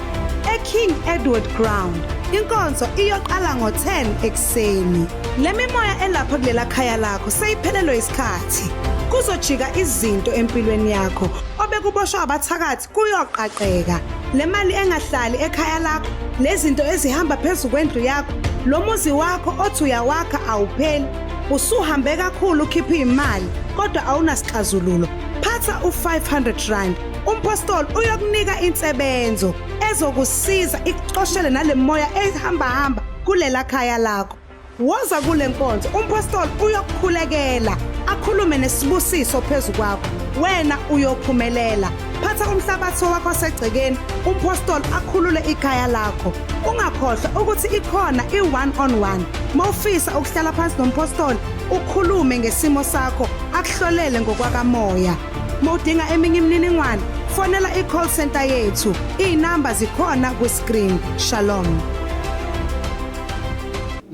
eKing Edward Ground. Inkonzo iyoqala ngo-10 ekuseni. Le mimoya elapha kulela khaya lakho seyiphelelwe isikhathi. Kuzojika izinto empilweni yakho. Obekuboshwa abathakathi kuyoqaqeka. Le mali engahlali ekhaya lakho, lezinto ezihamba phezu kwendlu yakho, lo muzi wakho othi uyawakha awupheli. Usuhambe kakhulu ukhipha imali kodwa awunasixazululo. Phatha u500 rand. Umpostoli uyokunika insebenzo ezokusiza ikuxoshele nale moya ehamba hamba kulela khaya lakho. Woza kule nkonzo, umpostoli uyokukhulekela, akhulume nesibusiso phezu kwakho. Wena uyophumelela. Phatha umhlabathi wakho wasegcekeni, umpostoli akhulule ikhaya lakho. Ungakhohlwa ukuthi ikhona i-one on one. Mawufisa ukuhlala phansi nompostoli, ukhulume ngesimo sakho, akuhlolele ngokwakamoya. Mawudinga eminye imininingwane, fonela i-call center yethu. Iy'namba zikhona kwi-screen. Shalom.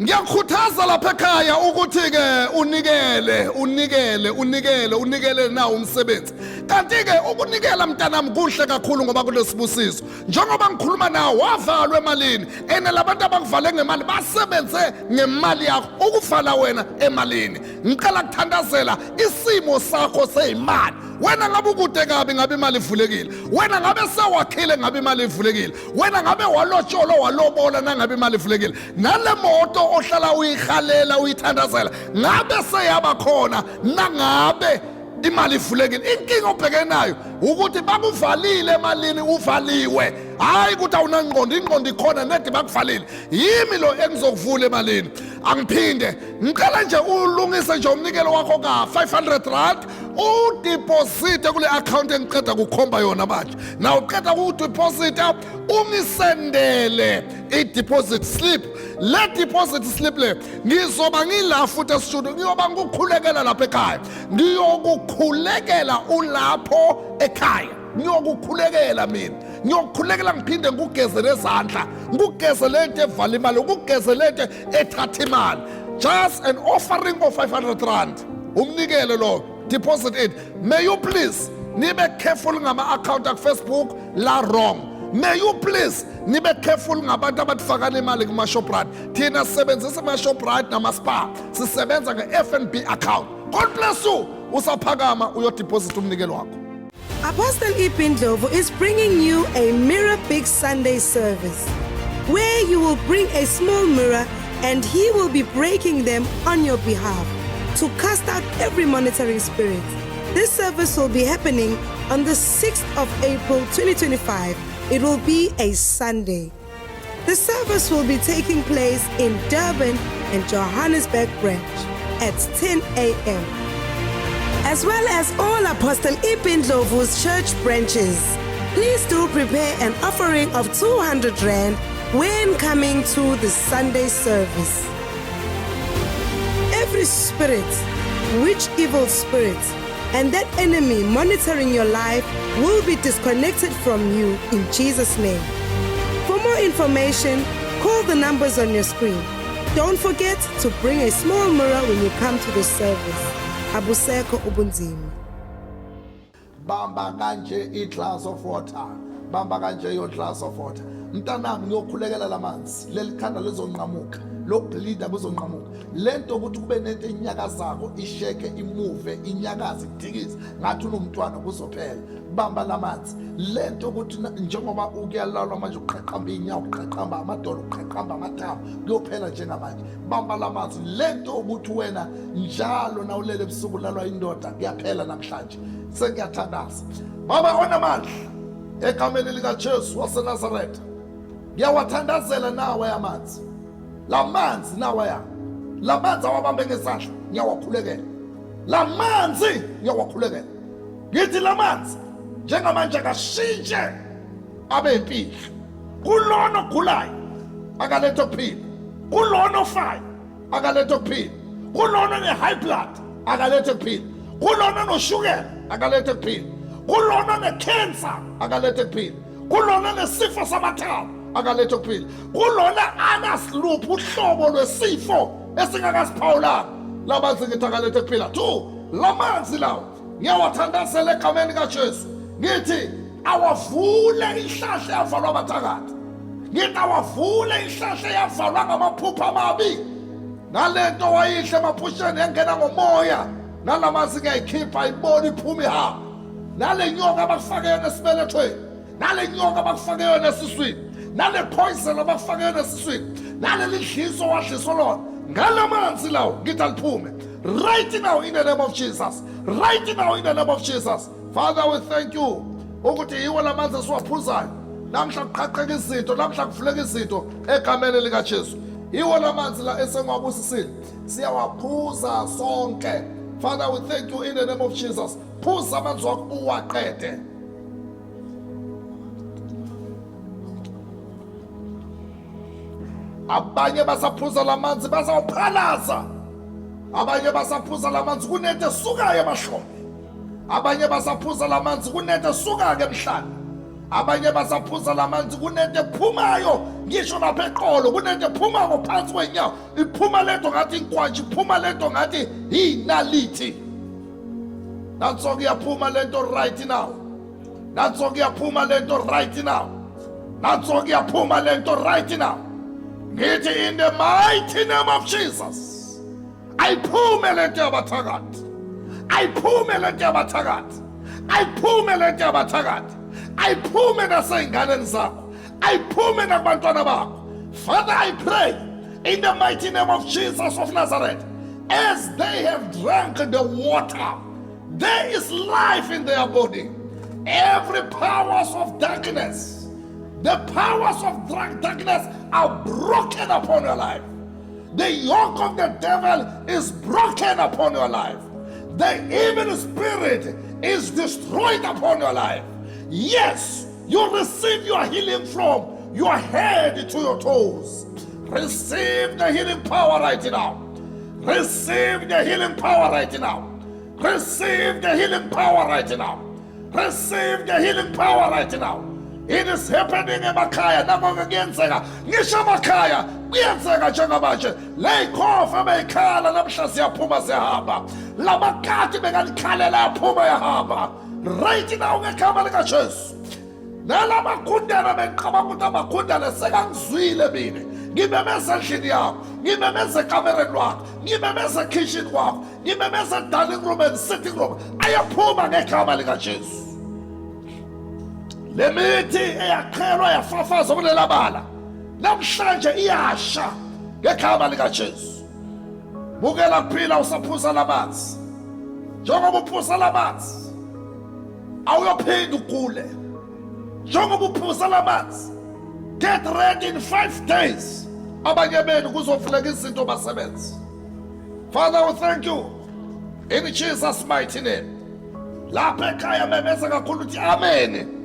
Ngiyakukhuthaza lapha ekhaya ukuthi ke unikele, unikele, unikele, unikele na umsebenzi. Kanti ke ukunikela mntanami kuhle kakhulu ngoba kulesibusiso. Njengoba ngikhuluma nawe wavalwa emalini, ene labantu abakuvale ngemali basebenze ngemali yakho ukuvala wena emalini. Ngicela kuthandazela isimo sakho seyimali. Wena ngabe ukude kabi ngabe imali ivulekile. Wena ngabe sewakhile ngabe imali ivulekile. Wena ngabe walotsholwa walobola nangabe imali ivulekile. Nale moto ohlala uyihalela uyithandazela ngabe seyaba khona nangabe imali ivulekile. Inkinga obhekene nayo ukuthi bakuvalile emalini, uvaliwe. Hayi ukuthi awunangqondo, ingqondo ikhona nedi bakuvalile. Yimi lo engizokuvula emalini. Angiphinde ngicela nje ulungise nje umnikelo wakho ka 500 rand udeposite kule account engiqeda kukhomba yona manje. Na uqeda ukudeposita ungisendele i-deposit slip. Le deposit slip le ngizoba ngila futhi esitudio, ngiyoba ngikukhulekela lapha ekhaya. Ngiyokukhulekela ulapho ekhaya. Ngiyokukhulekela mina. Ngiyokukhulekela ngiphinde ngikugeze lezandla, ngikugeze lento evala imali, ngikugeze lento ethatha imali. Just an offering of 500 rand. Umnikelo lo, deposit it. May you please nibe careful ngama account aku Facebook la wrong. May you please nibe careful ngabantu abathifakana imali kuma Shoprite. Thina sisebenzisa ama Shoprite nama Spar. Sisebenza nge FNB account. God bless you. Usaphakama uyodeposit umnikelo wakho. Apostle E.P. Ndlovu is bringing you a Mirror Big Sunday service where you will bring a small mirror and he will be breaking them on your behalf to cast out every monitoring spirit. This service will be happening on the 6th of April 2025. It will be a Sunday. The service will be taking place in Durban and Johannesburg branch at 10 a.m., as well as all Apostle E.P. Ndlovu's church branches. Please do prepare an offering of 200 Rand when coming to the Sunday service. Every spirit, which evil spirit, And that enemy monitoring your life will be disconnected from you in Jesus' name. For more information, call the numbers on your screen. Don't forget to bring a small mirror when you come to the service. Abusekho ubunzima. Bamba kanje i-glass of water, bamba kanje your glass of water. Mntanami, ngiyokhulekela lamanzi, leli khanda lizonqamuka, lokubleeda kuzonqamuka, lento ukuthi kube nento enyakazako, isheke, imuve, inyakaze, idikize ngathi unomntwana, kuzophela. Bamba lamanzi. Lento ukuthi njengoba ukuyalalwa manje, uqhaqhamba iy'nyawo, uqhaqhamba amadolo, uqhaqhamba amathambo, kuyophela njengamanje. Bamba lamanzi. Lento ukuthi wena njalo nawulele ebusuku ulalwa indoda, kuyaphela namhlanje. Sengiyathandaza, Baba onamandla, egameni likaJesu waseNazaretha, ngiyawathandazela nawe amanzi, la manzi nawaya, la manzi awabambe ngesandla, ngiyawakhulekela la manzi, ngiyawakhulekela. Ngithi la manzi njengamanje akashintshe abe impilo kulona ogulayo, akalethe ukuphila kulona ofayo, akalethe ukuphila kulona ne-high blood, akalethe kuphila kulona noshukela, akalethe kuphila kulona ne-cancer, akalethe kuphila kulona nesifo samathambo, akalethe kuphila kulona anasiluphi uhlobo lwesifo esingakasiphawulanga. Lamanzi ngithi akalethe kuphila. Two, lamanzi lawo ngiyawathandazela egameni kaJesu, ngithi awavule inhlahla yavalwa abathakathi, ngithi awavule inhlahla yavalwa ngamaphupho amabi, nalento wayihle emaphusheni yangena ngomoya, nalamazi ngiyayikhipha, ibona iphuma ihamba, nale nyoka abakufake yona esibelethweni, nale nyoka abakufake yona esiswini, nale poison abakufake yona esiswini, naleli dliso wadliso lona, ngala manzi lawo ngithi aliphume right now in the name of Jesus, right now in the name of Jesus. Father, we thank you ukuthi yiwo lamanzi esiwaphuzayo namhla, kuqhaqheka izinto namhla, kuvuleka izinto egameni likaJesu. Yiwo lamanzi la esengiwabusisile, siyawaphuza sonke. Father, we thank you in the name of Jesus. Phuza amanzi wakho uwaqede. Abanye basaphuza lamanzi bazawuphalaza, abanye basaphuza lamanzi kunento esukayo emahlombe, abanye basaphuza lamanzi kunento esukayo emhlane, abanye basaphuza lamanzi kunento ephumayo ngisho lapha eqolo, kunento ephumako phansi kwenyawo, iphuma lento ngathi inkwantshi, iphuma lento ngathi inalithi. Nanso kuyaphuma lento right now, nanso kuyaphuma lento right now, nanso kuyaphuma lento right now. Ngithi in the mighty name of Jesus, ayiphume lento yabathakathi, ayiphume lento yabathakathi, ayiphume lento yabathakathi, ayiphume nasey'nganeni zakho, ayiphume nakubantwana bakho. Father, I pray in the mighty name of Jesus of Nazareth, as they have drank the water, there is life in their body. Every powers of darkness, the powers of darkness are broken upon your life. The yoke of the devil is broken upon your life. The evil spirit is destroyed upon your life. Yes, you receive your healing from your head to your toes. Receive the healing power right now. Receive the healing power right now. Receive the healing power right now. Receive the healing power right now. It is happening emakhaya nako, kuyenzeka ngisho emakhaya, kuyenzeka njengamanje. Ley'khofa beyikhala namhla ziyaphuma ziyahamba, lamakati bekalikhalela yaphuma yahamba right now ngegama likaJesu. Nalamakhundana bengicabanga ukuthi amakhundana sekangizwile mina, ngimemeza endlini yakho, ngimemeza ekamereni lwakho, ngimemeza ekhishini kwakho, ngimemeza e-dining room and sitting room, ayaphuma ngegama likaJesu. Le mithi eyaqhelwa yafafazwa kulela bala namhlanje iyasha ngegama likaJesu. Bukela kuphila usaphuza lamanzi. Njengoba uphuza lamanzi awuyophinda ugule. Njengoba uphuza lamanzi, get ready, in 5 days abanye benu kuzovuleka izinto basebenze. Father, we thank you in Jesus' mighty name. Lapha ekhaya memeza kakhulu uthi amen.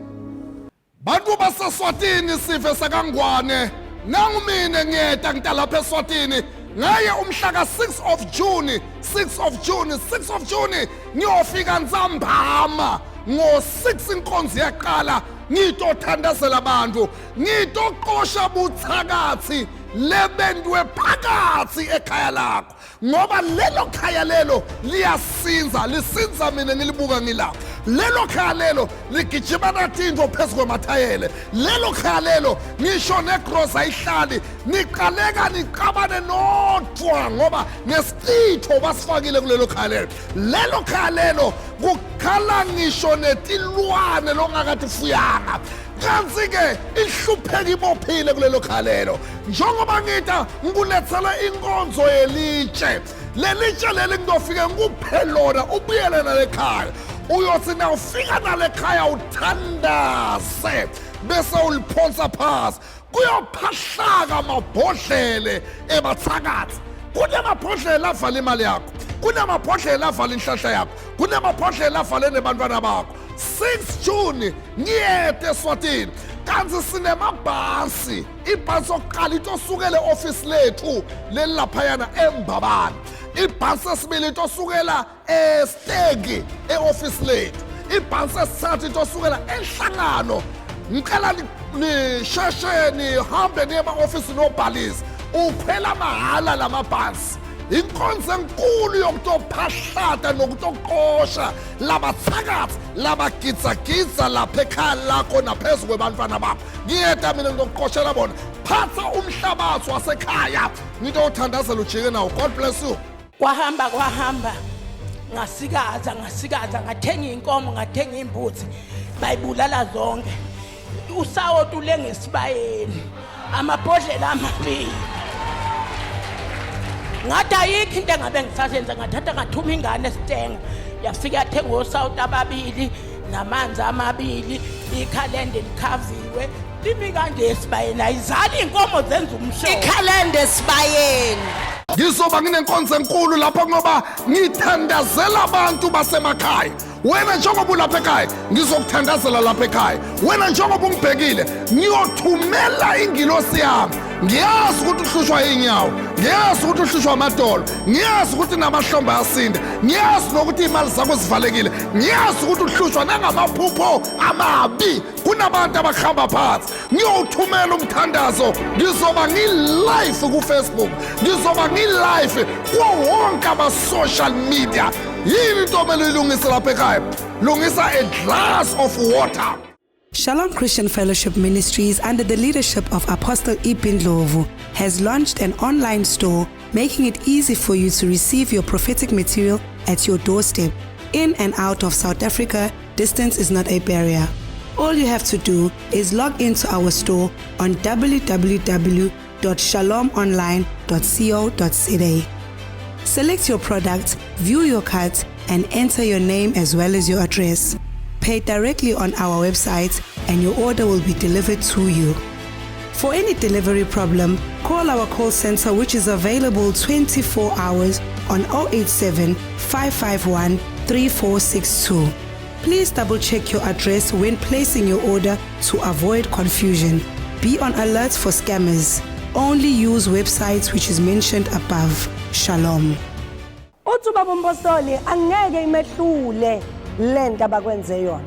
Bantu baseSwatini, sive sakaNgwane, nangumine ngiyeta ngitalapha eSwatini. Ngaye umhla ka-6 of June, 6 of June, 6 of June ngiyofika ntsambama ngo-6 inkonzo iyaqala, ngitothandazela abantu, ngitoqosha buthakathi lebentwe phakathi ekhaya lakho, ngoba lelo khaya lelo liyasinza, lisinza mina ngilibuka ngilapha. Lelo khaya lelo ligijima natinto phezu kwemathayele, lelo khaya lelo ngisho negrosa ayihlali, niqaleka niqabane nodwa ngoba ngesitho basifakile kulelo khaya lelo. Lelo khaya lelo kukhala ngisho netilwane longakathi fuyanga, kanti-ke ihlupheka ibophile kulelo khaya lelo. Njengoba ngita ngikulethela inkonzo yelitshe, lelitshe leli ngizofike ngikuphe lona ubuyele nalekhaya. Uyothi nawufika nalekhaya uthandaze bese uliphonsa phasi, kuyophahlaka amabhodlele ebathakathi. Kunamabhodlela avala imali yakho, kunamabhodlela avala inhlahla yakho, kunamabhodlela avale nebantwana bakho. 6 June ngiyede eSwatini, kanti sinemabhasi. Ibhasi yokuqala itosukela e-ofisi lethu lelilaphayana eMbabane, ibhasi esibili itosukela eStegi e-ofisi lethu, ibhasi esithathu itosukela enhlangano. Ngicela nisheshe nihambe niye ema-ofisi nobhalisa, ukhwela mahhala lamabhasi. Inkonzo enkulu yokutophahlata nokutoqosha labathakathi labagidzagidza lapha ekhaya lakho naphezu kwebantwana bakho. Ngiyeda mina ngitokuqoshela bona. Phatha umhlabathi wasekhaya ngitothandazela ujike nawo. God bless you. Kwahamba kwahamba, ngasikaza ngasikaza, ngathenga inkomo, ngathenga imbuzi, bayibulala zonke. Usawoti ulenga esibayeni, amabhodlela amabili. Ngathi ayikho into engabe ngisasenza, ngathatha ngathuma ingane esitenga, yafika yathenga osawoti ababili namanzi amabili, ikhalende likhaviwe, limi kanje esibayeni, ayizali iy'nkomo zenza umshomo. Ikhalende esibayeni. Ngizoba nginenkonzo enkulu lapho ngoba ngithandazela abantu basemakhaya. Wena njengoba ulapha ekhaya, ngizokuthandazela lapha ekhaya. Wena njengoba ungibhekile, ngiyothumela ingilosi yami. Ngiyazi ukuthi uhlushwa iy'nyawo, ngiyazi ukuthi uhlushwa amadolo, ngiyazi ukuthi namahlombe ayasinda, ngiyazi nokuthi iy'mali zakho zivalekile, ngiyazi ukuthi uhlushwa nangamaphupho amabi, kunabantu abakuhamba phansi. Ngiyowuthumela umthandazo. Ngizoba ngi-live ku-Facebook, ngizoba ngi-live kuwo wonke ama-social media. Yini into omele uyilungise lapha ekhaya? Lungisa a glass of water. Shalom Christian Fellowship Ministries, under the leadership of Apostle Ipin Ndlovu, has launched an online store, making it easy for you to receive your prophetic material at your doorstep. In and out of South Africa, distance is not a barrier. All you have to do is log into our store on www.shalomonline.co.za. Select your product, view your cart, and enter your name as well as your address. Pay directly on our website, and your order will be delivered to you. For any delivery problem, call our call center, which is available 24 hours on 087 551 3462. Please double check your address when placing your order to avoid confusion. Be on alert for scammers. Only use websites which is mentioned above. Shalom. Uthi ubaba umpostoli angeke imehlule lento abakwenze yona.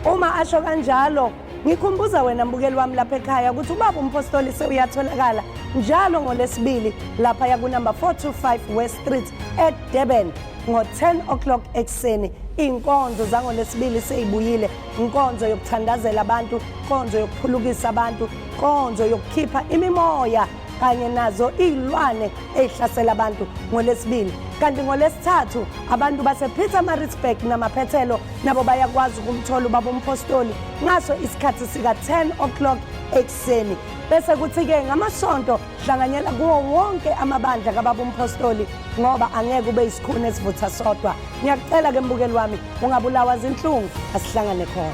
Uma asho kanjalo, ngikhumbuza wena mbukeli wami lapha ekhaya ukuthi ubaba umpostoli sewuyatholakala njalo ngolesibili lapha yakunumber 425 West Street eDurban ngo-10 o'clock ekuseni. Iy'nkonzo zangolesibili seyibuyile, inkonzo yokuthandazela abantu, inkonzo yokuphulukisa abantu, inkonzo yokukhipha imimoya kanye nazo iy'lwane ey'hlasela abantu ngolesibili. Kanti ngolesithathu abantu basePietermaritzburg namaphethelo nabo bayakwazi ukumthola ubaba umpostoli ngaso isikhathi sika-10 o'clock ekuseni. Bese kuthi-ke ngamasonto hlanganyela kuwo wonke amabandla kababa umpostoli, ngoba angeke ube isikhuni esivutha sodwa. Ngiyakucela-ke mbukeli wami, ungabulawa zinhlungu, asihlangane khona.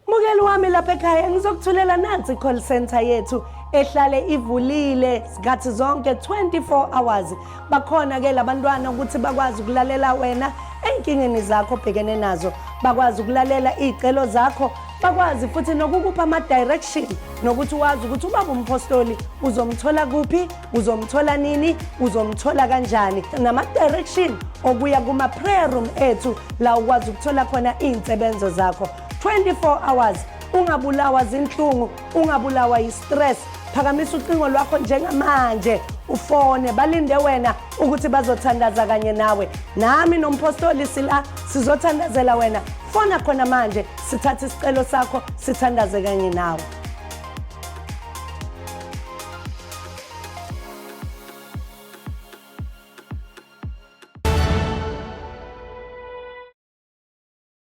Mbukeli wami lapha ekhaya, ngizokuthulela nansi i-call center yethu ehlale ivulile sikhathi zonke 24 hours. Bakhona ke labantwana ukuthi bakwazi ukulalela wena ey'nkingeni zakho obhekene nazo, bakwazi ukulalela iy'celo zakho. Bakwazi futhi nokukupha ama-direction nokuthi wazi ukuthi ubaba umpostoli uzomthola kuphi, uzomthola nini, uzomthola kanjani, nama-direction okuya kuma-prayer room ethu la ukwazi ukuthola khona iy'nsebenzo zakho 24 hours. Ungabulawa zinhlungu, ungabulawa yi-stress. Phakamisa ucingo lwakho njengamanje ufone, balinde wena ukuthi bazothandaza kanye nawe. Nami nompostoli sila sizothandazela wena. Fona khona manje, sithathe isicelo sakho, sithandaze kanye nawe.